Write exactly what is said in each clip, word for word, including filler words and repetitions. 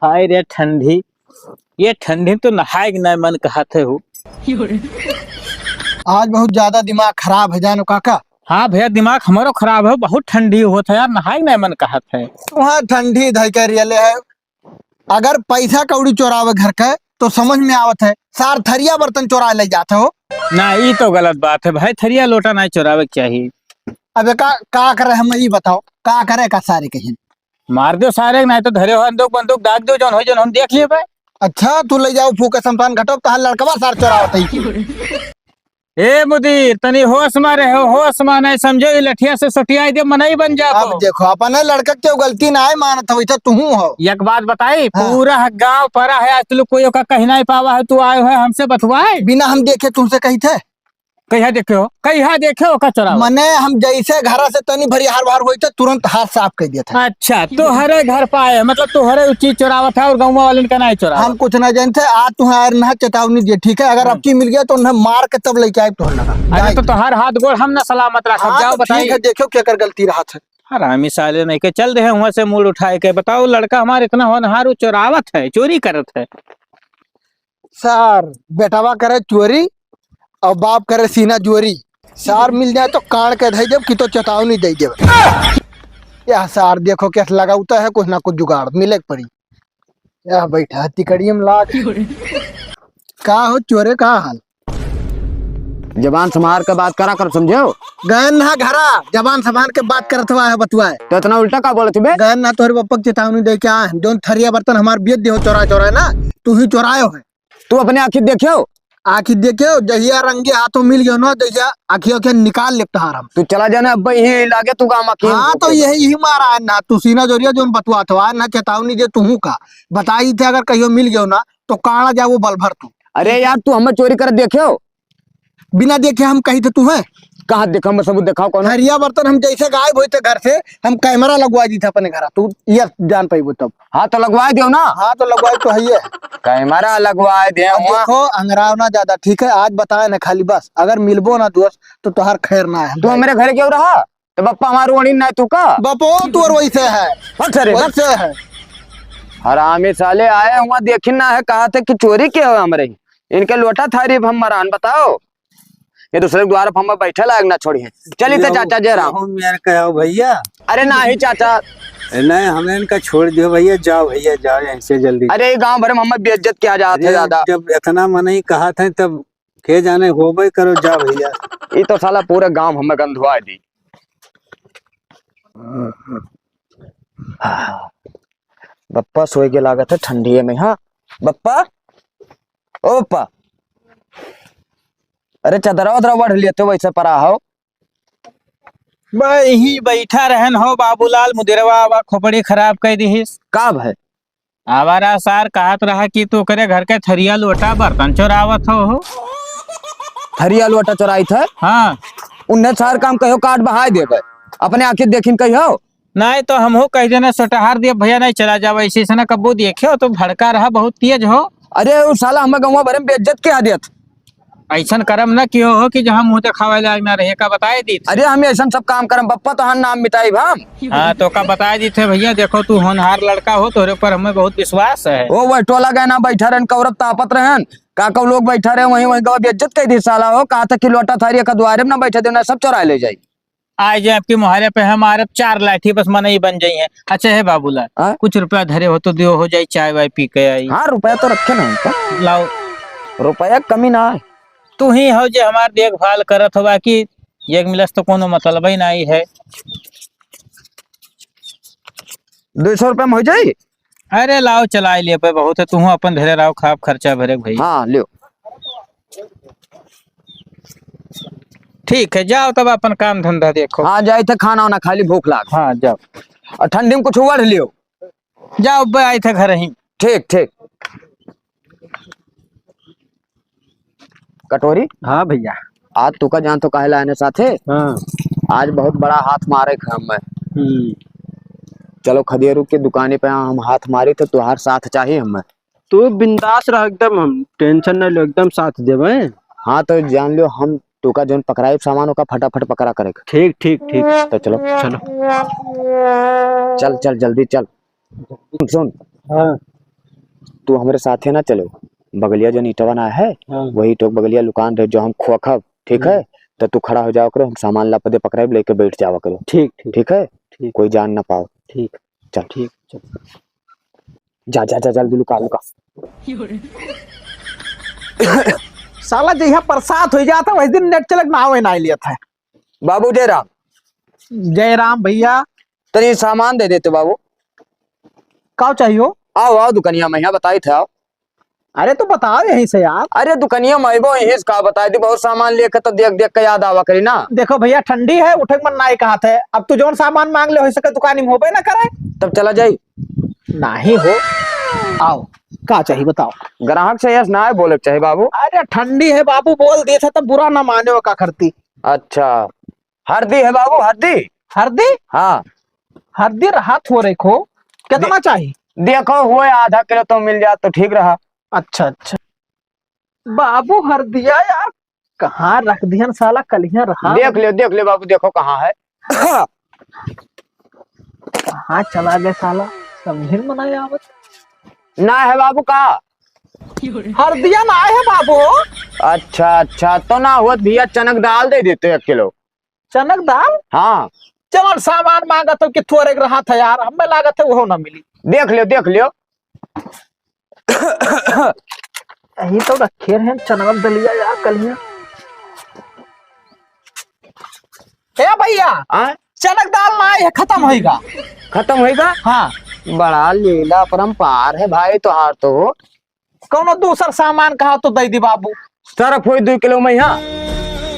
हाय रे ठंडी, ये ठंडी में तो नहाए के नाय मन कहत है हो। आज बहुत ज्यादा दिमाग खराब है जानो काका। हाँ भैया, दिमाग हमरो खराब है, बहुत ठंडी होत है यार, नहाए के नाय मन कहत है। तुहार ठंडी धई के रियले है, अगर पैसा कौड़ी चोरावे घर के तो समझ में आवत है, सार थरिया बर्तन चोरा ले जात हो। ना, ई तो गलत बात है भाई, थरिया लोटा नाय चोरावे के चाही। अबे का, का करे हम ई बताओ, का करे का सारे कहिन? मार दो सारे, नाय तो धरे हो बंदूक, बंदूक दाग दो, जौन हो जौन हम देख लेबे। अच्छा, तू ले जाओ फूके शमशान घाटो, तहार लड़कवा सार चोरावत है। ए मुदीर, तनी होश मा रहे हो, होश मा, नाय समझो, ई लठिया से सटियाई दे, मनई बन जाबो। अब देखो, अपने लड़का के गलती नाय मानत हो, वैसे तुहू हो। एक बात बताई, हाँ। पूरा गाँव परा है, आज तू लोग कोई ओका कही नाय पावा है, तू आयो है हमसे बतवाए। बिना हम देखे तुमसे कही थे? कहिया देखे हो, कहिया देखे हो ओका चोरावा? मने हम जैसे घरा से तनी भरी हार बाहर होई थे, तुरंत हाथ साफ कर दिया था। अच्छा, तोहरे घर पाए, मतलब तोहरे उ चीज चोरावत है और गाँव वालन का नाय चोरावा। हम कुछ ना जानते, आज तुम्हें आयर ना चेतावनी दिए, ठीक है? अगर हाँ। अब की मिल गया तो उन्हें मार के तब लेके आए तोहर लगा। अरे जाए। तो तोहर हाथ गोड़ हम ना सलामत रखब, हाँ, जाओ तो बताइए। ठीक है, देखो क्या कर गलती रहा था। हरामी साले नहीं के चल रहे वहां से मूड उठाए के। बताओ, लड़का हमारे इतना होनहार, उ चोरावत है, चोरी करत है। सार, बेटवा करे चोरी और बाप करे सीना जोरी। सार मिल जाए तो कान के धई देब कि तो चेतावनी दे देब। यह सार देखो कैसे लगावता है, कुछ ना कुछ जुगाड़ मिले के पड़ी। यह बैठा है तिकड़ियम लाग। का हो चोरे, का हाल? जबान संभार के बात करा कर, समझो? गए ना घरा, जबान संभार के बात करत हुआ है बतुआ है। तो इतना उल्टा का बोलत बे? गए ना तोहरे बप्पा के चेतावनी दे के आए हैं, जौन थरिया बर्तन हमार बेच दियो चोरा चोरा है ना, तू ही चोरायो है। तू अपने आँखी देखियो? आँखी देखियो, जहिया रंगे हाथों मिल गयो ना, जहिया आँखियों के निकाल लेब तहार हम। तू चला जाना अब यही लागे तू गाँव आँखी हाँ, तो देखियो। यही, यही मारा है ना, तू सीना जोरिया जौन बतुआत हो, ना चेतावनी दे तू का। बताई थे अगर कहियो मिल गयो ना, तो काला जाओ बल भर तू। अरे यार, तू हमें चोरी कर देखियो? बिना देखे हम कही थे तुम्हें? कहाँ देखा, मैं सबूत दिखाओ कौन? थरिया बर्तन हम जैसे गायब होई थे घर से, हम कैमरा लगवा दी थे अपने घर, तू ये जान पाइबो तब। हाँ, तो लगवा दियो ना। हाँ, तो लगवा तो है ये। कैमरा लगवा दे अब हुआ। देखो, अंगराव ना ज्यादा, ठीक है? आज बताए ना खाली बस, अगर मिलबो ना दोस्त, तो तोहार खैर ना है। तू हमरे घर क्यों रहा? तो बप्पा हमार ओढ़ी ना तू का? बपो तोर वैसे है। हट रे, हट। वैसे है। हरामी साले आए हुआ, देखिन ना है, कहा थे कि चोरी के हो हमरे। इनके लोटा थारी अब हम मरान बताओ। ये दूसरे के द्वार पर हम बैठे लायक ना छोड़ी है। चली थे चाचा जय राम। हम यार कहो भैया। अरे नाही चाचा। ए, नहीं, हमें इनका छोड़ दियो भैया, जाओ भैया, जाओ यहाँ से जल्दी। अरे, ये गांव भर में हमें बेइज्जत किया जात है अरे, ज्यादा। जब इतना मनई कहा था, तब के जाने होबे करो, जाओ भैया। ये तो साला पूरा गांव हमें गंधवा दी। बप्पा सोए के लागत है ठंडिये में। हाँ बप्पा, ओ बप्पा, अरे चदरा उदरा ओढ़ लिए तो वैसे परा हो। बा, यहीं बैठा रहन हो बाबूलाल, मुदिरवा आवा खोपड़ी खराब कर दिहिस। का भाई? आवारा सार कहत रहा कि तू ओकरे घर के थरिया लोटा बर्तन चोरावत हो, हो। थरिया लोटा चोराई थे? हाँ। उन्हें सार काम कहो काट बहाय देबे, अपने आँखी देखिन कहो। नहीं तो हमहू कह देना सोटहार दिए भैया, नहीं चला जावे ऐसे, ऐसे ना कब्बो देखे हो तो भड़का रहा बहुत तेज हो। अरे वो साला हमें गौवा भरे में बेइज्जत किया देत। ऐसन करम न कियो हो कि जहाँ मुँह देखावे लायक ना रहे का बताए दी। अरे हम ऐसन सब काम करम बप्पा तो हम नाम मिटाई हम। हाँ तो का बताए दी थे भैया, देखो तू होनहार लड़का हो, तोरे पर हमें बहुत विश्वास है। ओ वह टोला गए ना बैठा रहन, कौरव तापत रहन, का कौ लोग बैठा रहे वहीं, वहीं गवा बेइज्जत कर दी साला हो, कहा था कि लोटा थारी का द्वारे में ना बैठे देना, सब चोरा ले जाई। आए जे आपके मोहरे पे हम आरब चार लाठी बस मनई बन जाई है। अच्छा है बाबूलाल, हाँ? कुछ रुपया धरे हो तो दियो, हो जाई चाय वाय पी के आई। हाँ रुपया तो रखे ना हमका। लाओ। रुपया कमी ना है। तू ही हो जे हमार देखभाल करत हो, बाकी एक मिलस तो कोनो मतलब ही नहीं है। दो सौ रुपया में हो जाई? अरे लाओ चलाई लेबे, बहुत है, तू अपन धरे रहो, खाब खर्चा भरे भाई। हाँ लियो। ठीक है, जाओ तब अपन काम धंधा देखो। हाँ, जाई थे खाना वाना खा ली, भूख लाग। हाँ, जाओ। और ठंडी में कुछ ओढ़ लियो। जाओ, बे आई थे घर ही। ठीक, ठीक। कटोरी। हाँ भैया। आज तू का जान तो काहे लाने साथे? हाँ। आज बहुत बड़ा हाथ मारे ख हमें। हम्म। चलो खदेरू के दुकाने पे हम हाथ मारी तो तुहार साथ चाहिए हमें। तू बिंदास रह एकदम, हम tension न लो, एकदम साथ देबे। हाँ, तो जान लो, हम तोका जौन पकड़ाई सामान, ओका फटाफट पकड़ा करे। ठीक, ठीक, ठीक। तो चलो। चलो। चल, चल, जल्दी चल। सुन। हाँ। तू हमरे साथे ना चलो, बगलिया जौन ईंटवा ना है, हाँ। वही ईंटवा के बगलिया लुकान रहे, जो हम खोखब, ठीक है? हम्म। तो तू खड़ा हो जावा करो, हम सामान लापदे पकड़ाई, लेके बैठ जावा करो। ठीक, ठीक। ठीक है? ठीक। कोई जान ना पाओ। ठीक। चल। ठीक, चल। जा, जा, जा, जल्दी लुका, लुका। साला जहिया बरसात हो जाता, वही दिन नेट चलक ना आवे, ना लिया था। बाबू जय राम। जय राम भैया। तनी सामान दे देते बाबू। का चाहिए हो? आओ, आओ दुकनिया में, यहाँ बताई थे, आओ। अरे तो बताओ यहीं से यार। अरे दुकनिया में अइबो, यहीं से का बताई दी, बहुत सामान लेके तो देख देख के याद आवा करी ना। देखो भैया, ठंडी है, उठे के मन नाई कहत है। अब तू जौन सामान मांग ले, हो सके दुकानी में होबे ना करे। तब चला जाई। नाही हो, आओ, का चाहिए बताओ। ग्राहक से यस ना बोले के चाहिए बाबू। अरे ठंडी है बाबू, बोल दिए थे तो बुरा ना माने, का करती। अच्छा, हरदी है बाबू, हरदी? हरदी? हाँ। हरदी रहा थोरे को, कितना दे-, चाहिए? देखो, हुए आधा किलो तो मिल जात तो ठीक रहा। अच्छा, अच्छा। बाबू, हरदिया यार, कहाँ रख दिहन साला, कलिया रहा। देख ले, देख ले बाबू, देखो कहाँ है। कहाँ चला गया साला, समझे में नहीं आवत। ना है बाबू का? हरदिया ना है बाबू। अच्छा, अच्छा, तो ना होत भैया, चनक दाल दे देते एक किलो। चनक दाल? हाँ। जवन सामान मांगत हो कि थोरे के रहा था यार, हमें लागत है वो ना मिली। देख लियो, देख लियो। यही तो रखे हैं चनक दलिया यार, कलिया। ए भैया, आय? चनक दाल ना है, खत्म होइगा। खत्म होइगा? हाँ। बड़ा लीला अपरंपार है भाई तोहार तो। कौनो दूसर सामान कहा तो दे दी बाबू। सरफ होई दुई किलो में, हाँ।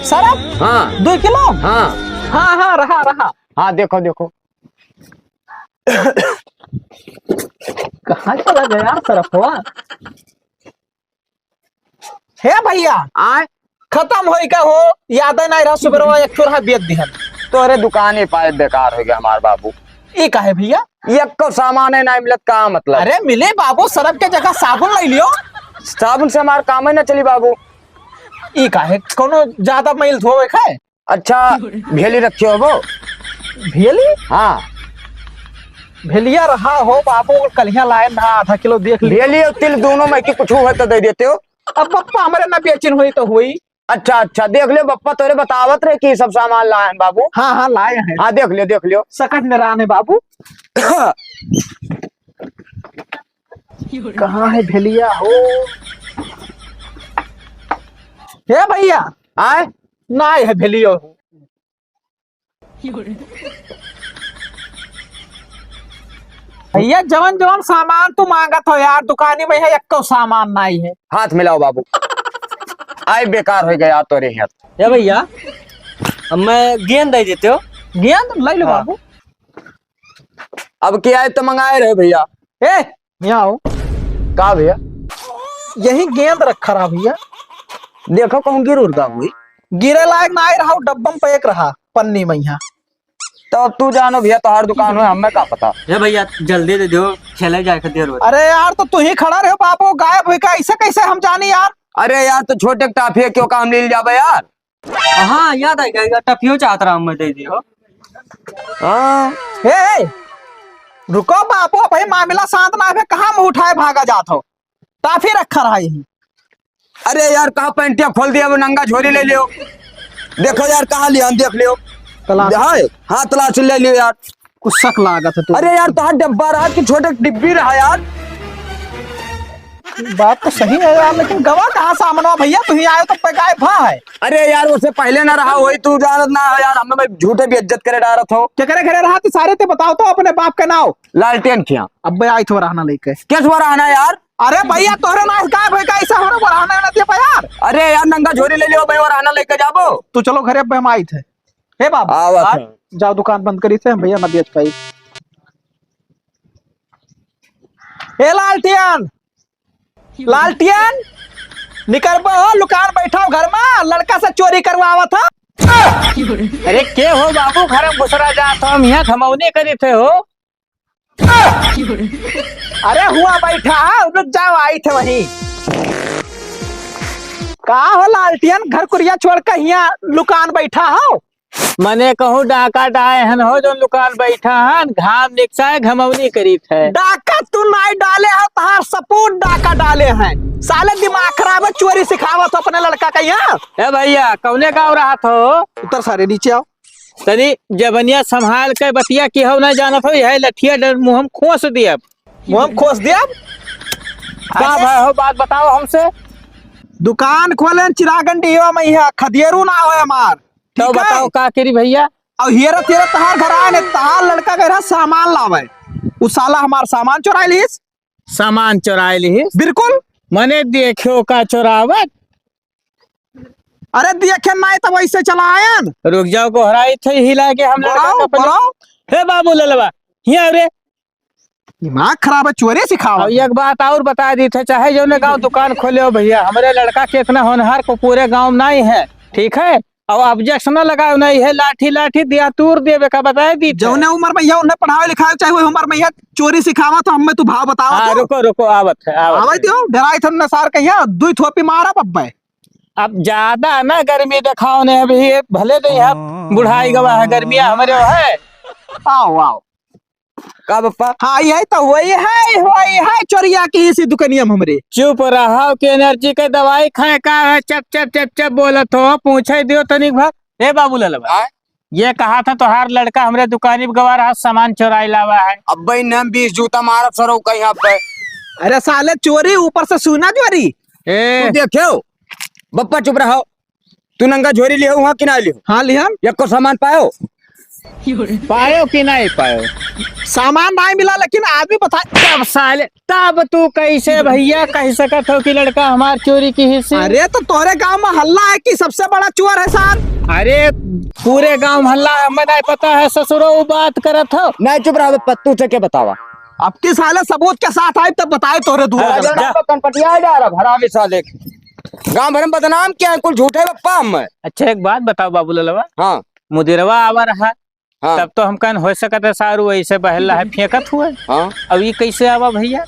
सरफ? हाँ। दुई किलो? हाँ। हाँ, हाँ, रहा, रहा। हाँ, देखो, देखो। कहाँ चला गया यार सरफवा? हे भैया, आय? खत्म होई का हो? याद नहीं रहा, सुबह एक ठो रहा, बेच दिहन। तोरे दुकान ही पाए बेकार हो गया हमार बाबू। ई काहे भैया? एको सामान है ना मिलत, का मतलब? अरे मिले बाबू, सरफ के जगह साबुन ले लियो। साबुन से हमार काम ही ना चली बाबू। ई काहे? कोनो ज्यादा मैल धोवे खाए? अच्छा, भेली रखे हो वो? भेली? हाँ। भेलिया रहा हो बाबू, कलिया लाए ना, आधा किलो देख लियो। भेली और तिल दोनों में कि कुछ हो तो दे देते हो। अब पप्पा हमारे ना बेचिन हुई तो हुई। अच्छा, अच्छा, देख लियो, बप्पा तोरे बतावत रहे कि सब सामान लाए हैं बाबू। हाँ, हाँ, लाए हैं। हाँ, देख लियो, देख लियो। सकट निरान है बाबू। कहाँ है भेलिया हो? हे भैया। आय? ना है भेलिया हो। भैया, जवन जवन सामान तू मांगत हो यार, दुकानी में है, एको सामान नाई है। हाथ मिलाओ बाबू। आय बेकार हो गया तोरे यहाँ। ए भैया, अब मैं गेंद दे देते हो। गेंद? ले लो हाँ। बाबू। अब क्या है तो मंगाए रहे भैया। ए, यहाँ आओ। का भैया? यही गेंद रखा रहा भैया। देखो कहूँ गिर उड़ का हुई। गिरे लायक ना आए रहा, डब्बा में पैक रहा, पन्नी में यहाँ। तो अब तू जानो भैया, तोहार दुकान हो, हमें का पता। ए भैया, जल्दी दे दो, खेले जाए खातिर रोज। अरे यार, तो तू ही खड़ा रहो बाबू, गायब हुई का, ऐसे कैसे हम जानी यार? अरे यार, तो छोटे टाफी है, क्यों काम ले जाबे यार? हाँ, याद आ गया, टफियो चाहत रहा हूँ मैं, दे दियो। हाँ। ए, ए, रुको बापू, भाई मामला शांत ना है, कहाँ मुँह उठाए भागा जात हो? टाफी रखा रहा यही। अरे यार, कहाँ पैंटिया खोल दिया, वो नंगा झोरी ले लियो। देखो यार, कहाँ लिया, हम देख लियो। तलाश। हाय, हाँ, तलाश ले लियो यार। कुछ शक लागत है तो। अरे यार, तोहार डब्बा रहा कि छोटे डिब्बी रहा यार? बात तो सही है यार, लेकिन गवा कहाँ सामनवा भैया? तू ही आयो तो पे गायब भा है। अरे यार, उससे पहले ना रहा, वही तू जानत ना हो यार, हमें भाई झूठे बेइज्जत करे डारत हो। केकरे घरे रहा तू सारे, ते बताओ तो अपने बाप के नाव। लालटेन खिया। अबे आई थो रहना लेके। किस वो रहना यार? अरे भैया, तोहरे नाव गायब है का? ऐसा हो रहा, वो रहना ना दे यार। अरे यार, नंगा झोरी ले लियो भाई, वो रहना लेके जाबो। तू चलो घरे, अब हम आई थे। हे बाबू, आवत आ, है। जाओ दुकान बंद करी थे, हम भैया ना बेच पाई। ए लालटेन, लालटेन, निकरबो हो, लुकान बैठा हो घर में, लड़का से चोरी करवावत हो। अरे के हो बाबू, घर में घुसरा जात हो, हम यहाँ घमौनी करी थे हो। अरे हुआ बैठा हो, रुक जाओ, आई थे वहीं। का हो लालटेन, घर कुरिया छोड़ के यहाँ लुकान बैठा हो? मने कहूँ डाका डाए हन हो, जो लुकान बैठा हन, घाम निकसाए घमौनी करीत है। डाका तू नाई डाले हैं, तहार सपूत डाका डाले हैं। साले दिमाग खराब है, चोरी सिखावत हो अपने लड़का का यहाँ। ए भैया, कौने गाँव रहत हो? उतर सारे, नीचे आओ। तनी जबनिया संभाल के बतिया की हो, ना जानत हो, यह लठिया डर मुँह हम खोस दियब। मुँह हम खोस दियब? का ऐसे भाई हो, बात बताओ हमसे। दुकान खोले चिरागंडी हो, मैं यहाँ खदियरू ना हो हमार। तो ठीक है? बताओ का करी भैया? अब हेरा तेरा तहार घर आए ने, तहार लड़का के रहा सामान लावे, उ साला हमार सामान चुराए लिहिस। सामान चुराए लिहिस? बिल्कुल। मने देखो का चुरावत। अरे देखे नाई तो वैसे चला आयन। रुक जाओ, गोहराई थे हिला के हम लड़का बोलाओ, का पहले बोलाओ। हे बाबू ललवा, हिया रे। दिमाग खराब है, चोरी सिखावा। और एक बात और बता दी थे, चाहे जौने गाँव दुकान खोले हो भैया, हमरे लड़का के इतना होनहार को पूरे गाँव में नहीं है, ठीक है? और objection ना लगाओ, नहीं है लाठी लाठी दिया तूर देवे का बताए दी थे। जौने उम्र में यह उन्हें पढ़ावे लिखावे चाहे वही उम्र में यह चोरी सिखावा तो हमें तू भाव बतावा हाँ, तो। रुको रुको, आवत है, आवत आवे है। दियो, डराई थे ना सार कहिया, दुई थोपी मारा बब्बे। अब ज्यादा ना गर्मी दिखाओ ने अभी, भले तो यहाँ बुढ़ाई गवा है, गर्मिया हमरे है। आओ, आओ। का बप्पा? हाँ, यही तो वही है, वही है चोरिया की इसी दुकानिया में हमरे। चुप रहो, के energy के दवाई खाए का है, चप चप चप चप बोलत हो, पूछे दियो तनिक भर। ए बाबू ललवा, आय? ये कहा था तोहार लड़का हमरे दुकानी पे गवा रहा, सामान चुराई लावा है। अब्बे नम बीस जूता मारब सरो कहीं अब्बे। अरे साले चोरी ऊपर से सुना चोरी। ए। तू देखो, बप्पा चुप रहो। तू नंगा झोरी लिहो वहाँ कि ना लिहो? हाँ लिहन। एको सामान पायो? पायो कि नहीं पायो? सामान नहीं मिला लेकिन आदमी बता। तब साले, तब तू कैसे भैया कह सकत हो कि लड़का हमार चोरी किहिस? अरे तो तोरे गांव में हल्ला है कि सबसे बड़ा चोर है सार। अरे पूरे गांव में हल्ला है, हमें नहीं पता है ससुरो, वो बात करत हो। नहीं चुप रहो, पत्तू से के बतावा? अब की साले सबूत के साथ आए तब बताए तोरे दूर अरे, करता। जा। कनपटिया डाल अब हरामी साले। गांव भर में बदनाम किया है, कुल झूठे बप्पा हम। अच्छा एक बात बताओ बाबू ललवा। हाँ। मुदिरवा आवा रहा। हाँ। तब तो हम कहन हो सकत है सारू ऐसे बहला है फेंकत हुए। हाँ। अब ये कैसे आवा भैया?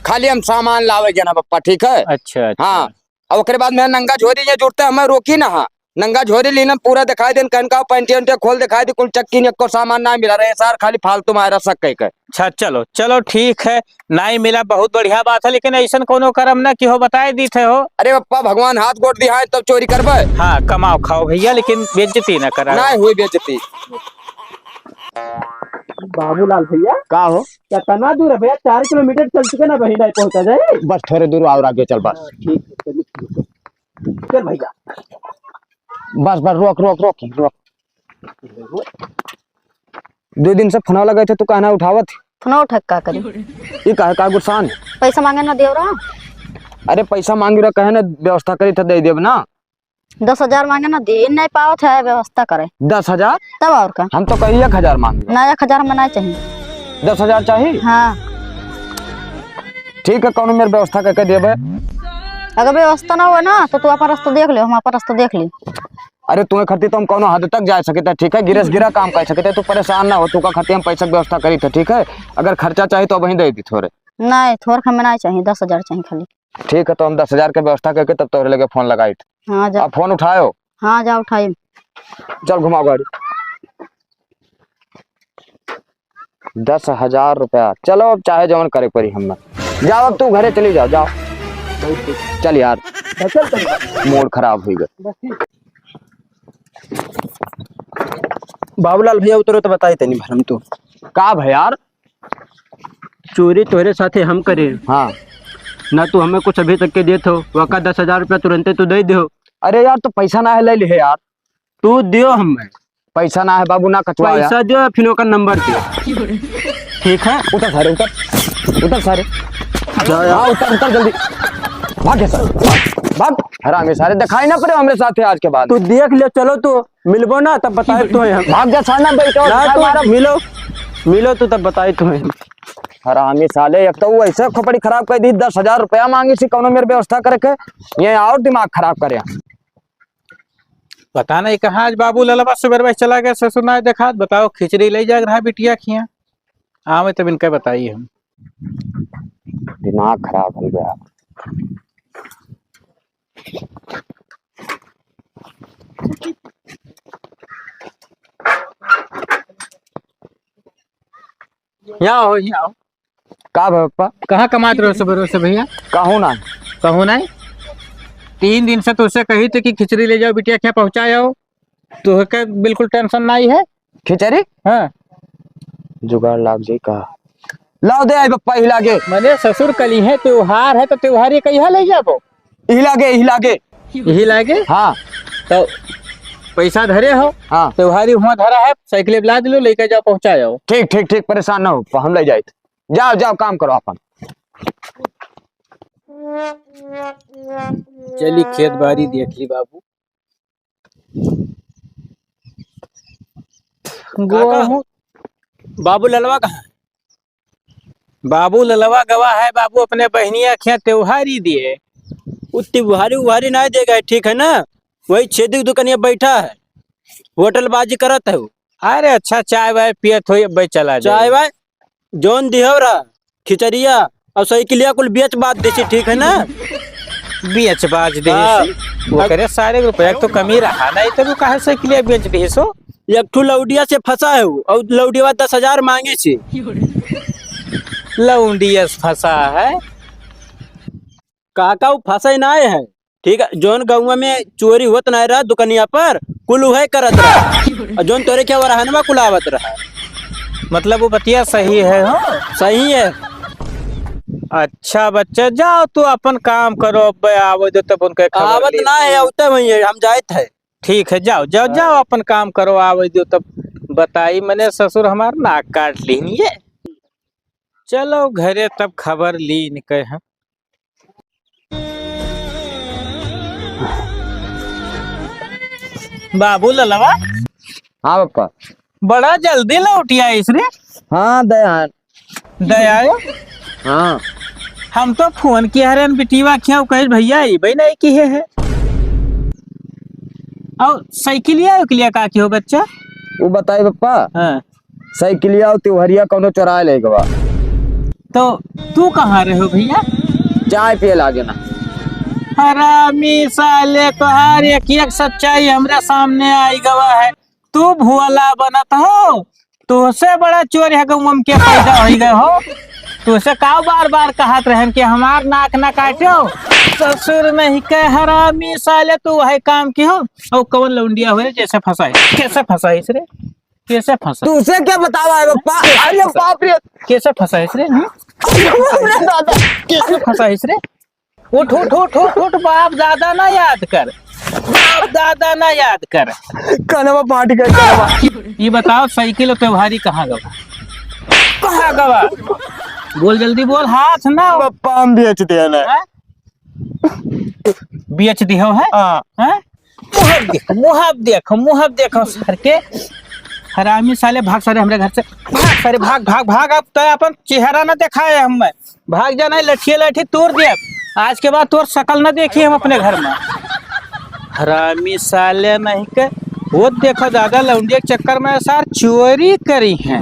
खाली हम सामान लावे जना बप्पा, ठीक है? अच्छा, अच्छा। हाँ। अब ओकरे बाद में नंगा झोरी ये जुड़ते हमें रोकी ना, हाँ। नंगा झोरी लीन पूरा दिखाई देन, कहन का पैंटिया उंटिया खोल दिखाई दे, कुल चक्की ने एको सामान ना मिला रहे सार, खाली फालतू मारा शक कह के। अच्छा चलो, चलो ठीक है, नाई मिला बहुत बढ़िया बात है, लेकिन ऐसन कोनो करम ना कि हो बताए दी थे हो। अरे बप्पा भगवान हाथ गोड़ दिहाए तब चोरी करबे। हाँ कमाओ खाओ भैया, लेकिन बेइज्जती ना करा। ना हुई बेइज्जती। बाबूलाल भैया। का हो? कितना दूर है भैया? चार किलोमीटर चल चुके ना, वहीं नहीं पहुंचा जाए। बस थोड़े दूर और आगे चल बस। हाँ, ठीक है, चलिए, ठीक है। चल भैया। बस, बस, रोक, रोक, रोक, रोक। दो दिन से फोन लगे थे, तू कहना उठावत? फोन उठा के का करी? ये काहे का गुस्सान? पैसा मांगे ना देव रहा। अरे पैसा मांगी रहा, कहे ना व्यवस्था करी था, दे देब ना। दस हजार मांगे ना, दे नहीं पावत है, व्यवस्था करे। दस हजार? तब और का? हम तो कही एक हजार मांग रहे। ना, एक हजार में नहीं चाहिए। दस हजार चाहिए? हाँ। ठीक है, कौनो मेरे व्यवस्था करके देबे। अगर व्यवस्था ना हुआ ना, तो तू अपन रास्ता देख ले, हम अपन रास्ता देख ली। अरे, तुम्हें खातिर तो हम कौनो हद तक जा सके थे, ठीक है, गिरस गिरा काम कर सके थे, तू परेशान ना हो, तू का खातिर हम पैसा के व्यवस्था करी थे, ठीक है, अगर खर्चा चाहिए तो वहीं दे दी थोड़े। नहीं, थोड़ हमें नहीं चाहिए, दस हजार चाहिए खाली। ठीक है, तो हम दस हजार के व्यवस्था करके तब तोहरे लगे फोन लगाई। हाँ, जा। अब फोन उठायो। हाँ, जा उठाई। चल, घुमाओ गाड़ी। दस हजार रुपया। चलो, अब चाहे जवन करे पड़ी हमें। जाओ, अब तू घरे चली जाओ, जाओ। चल यार, चल, चल। मूड खराब हुई गया। बाबूलाल भैया उतरो तो बताई तनी भरम तू। का भैया? चोरी तोहरे साथे हम करे। हाँ। ना तू हमें कुछ अभी तक के देत हो, वका दस हजार रुपया तुरंते तू दे दे हो। अरे यार, तो पैसा ना है, ले लिहे यार। तू दियो हमें। पैसा ना है बाबू, ना कचवा यार। पैसा दियो, फिर ओकर नंबर दियो। ठीक है? उतर सारे, उतर। उतर सारे। जा यार। हाँ, उतर, उतर जल्दी। भाग के सारे, भाग, भाग। हरामी सारे, दिखाई ना पड़े हमरे साथे आज के बाद। तू देख ले, चलो तू। मिलबो ना, तब बताए तो है हम। भाग जा साला, बैठो, ना, तू मारा। मिलो, मिलो तू, तब बताए तो है। हरामी साले, एक तो वो ऐसे खोपड़ी खराब कर दी, दस हजार रुपया मांगी सी, कौनो मेरे व्यवस्था करके, ये और दिमाग खराब करे। पता नहीं कहाँ आज बाबू ललवा सुबह भाई चला गया, ससुर ना देखा। बताओ, खिचड़ी ले जाए रहा बिटिया खिया, आवे तब इनका बताइए हम। दिमाग खराब हो गया। यहाँ हो, यहाँ हो। का बा पप्पा? कहाँ कमात रहो सबेरे से भैया? कहूँ ना। कहूँ नाहीं? तीन दिन से तोसे कही थे कि खिचड़ी ले जाओ बिटिया के यहाँ पहुँचा आओ, तोहके बिल्कुल tension नाहीं है। खिचड़ी? हाँ। जुगाड़ लाग जाई का? लाओ दे आई पप्पा, इही लागे। मने ससुर कली है, त्योहार है तो त्योहार ये कहिया ले जाबो? इही लागे, इही लागे। इही लागे? हाँ। तो पैसा धरे हो? हाँ। त्योहारी हुआ धरा है, साइकिल लाद लो, लेके जाओ, पहुँचा जाओ। ठीक, ठीक, ठीक, परेशान ना हो, हम ले जाइत। जाओ, जाओ, काम करो अपन। चली खेत बारी देख ली बाबू। काका, गोहूँ। बाबू ललवा कहाँ है? बाबू ललवा गवा है बाबू, अपने बहिनिया के यहाँ त्योहारी दिए। उ त्योहारी उहारी नाहीं देगा, ठीक है ना? वही छेदी की दुकानिया बैठा है, होटल बाजी करत है वो। अरे अच्छा, चाय वाय पियत होई, अब चला जाए। चाय वाय जौन दिहो रहा, खिचड़िया और साइकिलिया कुल बेच बाच देसी, ठीक है ना? बेच बाच देसी। हाँ। ओकरे सारे रुपया तो कमी रहा नाहीं, तो काहे साइकिलिया बेच देसो? एक ठो लौंडिया से फंसा है वो, और लौंडिया दस हजार मांगे से। लौंडिया से फंसा है? काका, वो फंसे नाहीं है, ठीक है? जौन गौवा में चोरी होत नाहीं रहा दुकनिया पर, कुल उहे करत रहा। और जौन तोरे के वरहनवा कुल आवत रहा। मतलब वो बतिया सही है, हो? सही है। अच्छा बच्चा, जाओ तू अपन काम करो, अब आवे दो तब उनके खबर आवत ली। ना है, आवते वही है, हम जाइत है। ठीक है, जाओ, जाओ, हाँ। जाओ अपन काम करो, आवे दो तब बताई, मने ससुर हमार नाक काट लीन ये। चलो घरे तब खबर लीन के हम। बाबू ललवा। हाँ पप्पा। बड़ा जल्दी लौटि आइस रे। हाँ दयान। दयान। हाँ। हम तो फोन किहे रहेन बिटिया के यहाँ, कहिस भैया अइबे नाहीं किहे है। और साइकिलिया उकिलिया का किहो बच्चा? वो बताई पप्पा। हाँ। साइकिलिया और त्योहरिया कौनो चोराए ले गवा। तो तू कहाँ रहो भैया? चाय पिए लागे ना। हरामी साले, तोहार एक एक सच्चाई हमरे सामने आई गवा है। तू भोला बनत हो, तोहसे बड़ा चोर है गौवा में के पैदा होई गए हो। तोहसे का बार बार कहत रहेन कि हमार नाक ना काटो। ससुर नहीं के हरामी साले, तू वही काम किहो। और कौन लौंडिया हो रे जैसे फंसाई, कैसे फंसाइस रे? कैसे फंसा? तू उसे क्या बतावा है पप्पा? अरे बाप रे। कैसे फंसाइस रे? हम्म? अरे दादा। कैसे फंसाइस रे? उठ, उठ, उठ, उठ, उठ, बाप दादा ना याद कर। बाप दादा ना याद कर। कनवा फाट गया, कनवा। ये बताओ, साइकिल और त्योहारी कहाँ गवा? कहाँ गवा? बोल, जल्दी बोल, हाथ ना। पप्पा, हम बेच दिया ना। हाँ? बेच दिहो है? हाँ। हैं? मुहब देख, मुहब देख, मुहब देख, सर के। हरामी साले, भाग सारे हमरे घर से। भाग सारे, भाग, भाग, भाग। अब तो अपन चेहरा ना देखाए हमें। भाग जाना है, लठिए लाठी तोड़ दे। आज के बाद तोर शकल ना देखी हम अपने घर में। हरामी साले नहीं के। वो देखो दादा, लौंडिया के चक्कर में सार चोरी करी हैं।